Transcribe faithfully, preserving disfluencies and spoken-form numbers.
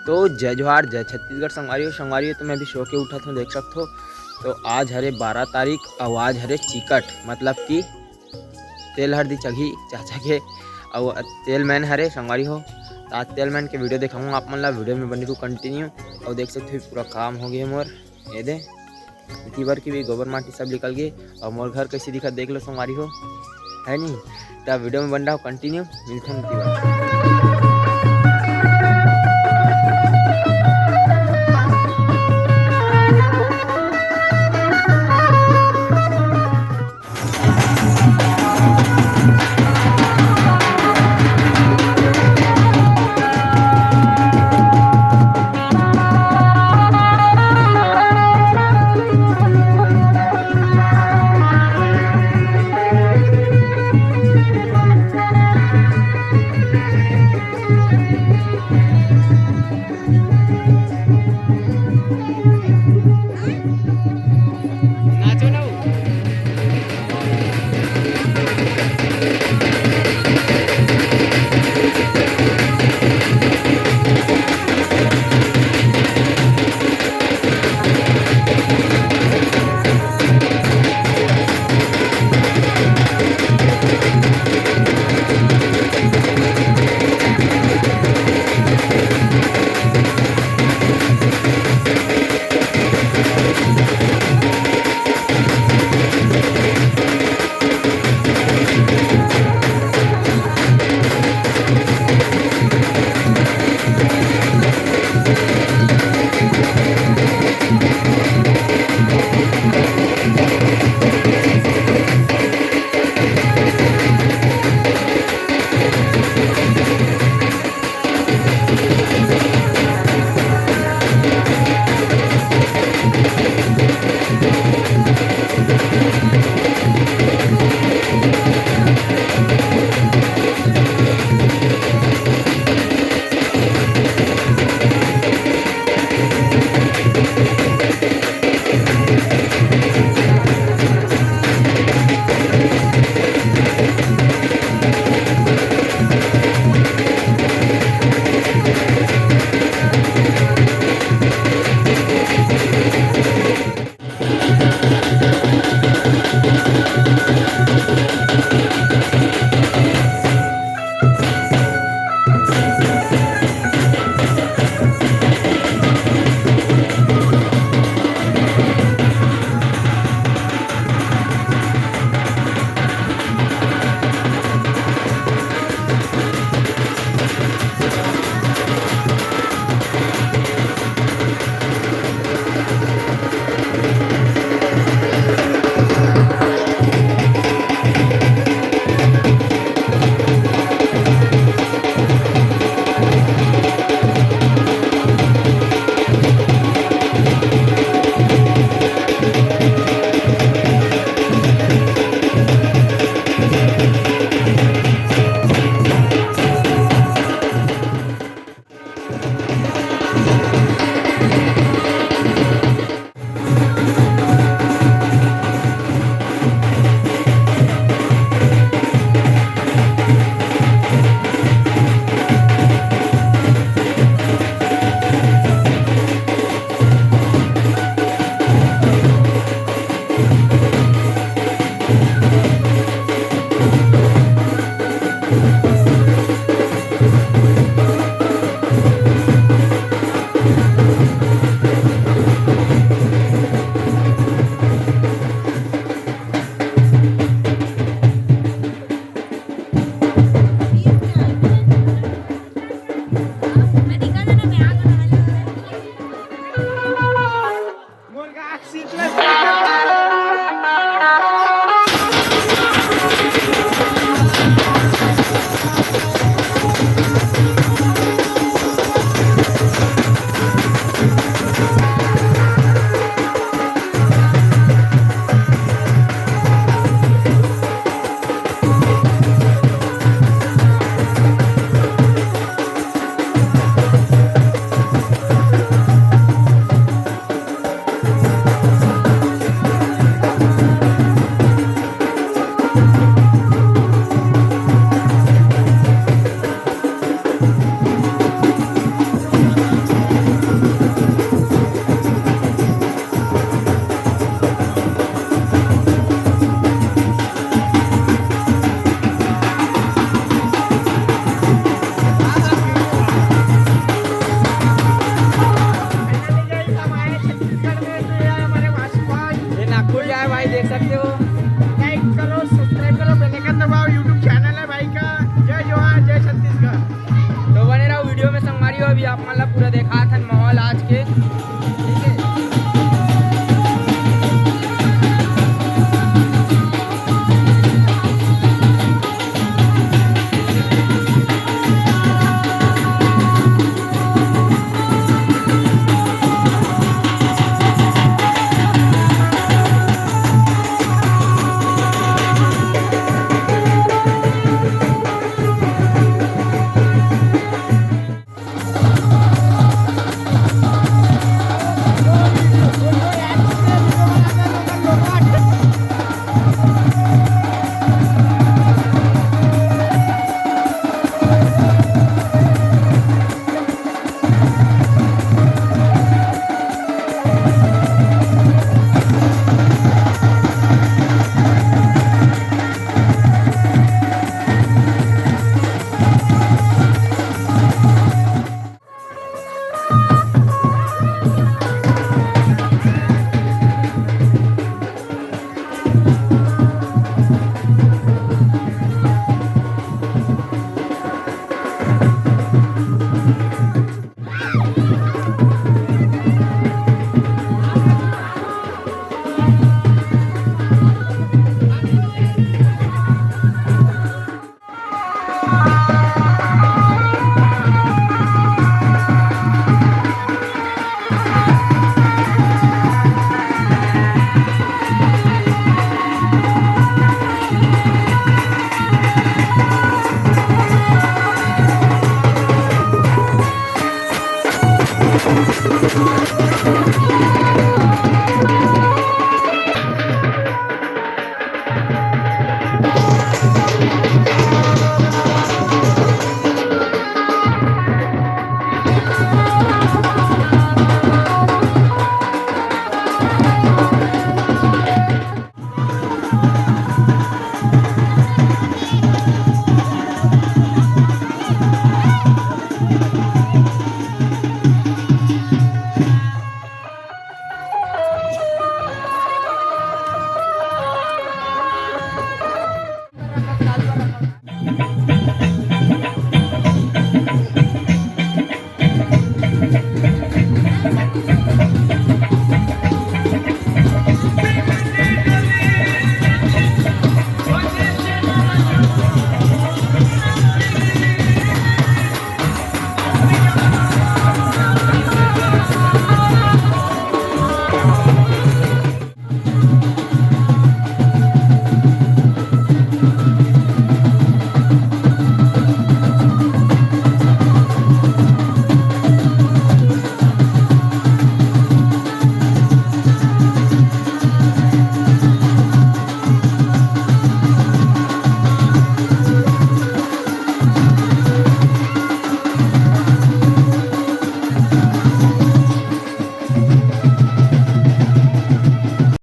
तो जय जोहार, जय छत्तीसगढ़ संगवारी हो। संगवारी हो, तो मैं अभी सो के उठत हूँ, देख सकत हो। तो आज हरे बारह तारीख, अउ आज हरे चिकट, मतलब कि तेल हर दी चघी चाचा के, अउ तेल मैन हरे संगवारी हो। तो आज तेल मैन के वीडियो देखाऊँ आप मन ला, वीडियो में बने रहू continue। अउ देख सकत हो पूरा काम हो गया मोर, ये दे इति बर की भी गोबर माटी सब निकल गए। अउ मोर घर कैसे दिखत देख लो संगवारी हो, है नी? त वीडियो में बन रहा continue, मिलते हैं इति बर।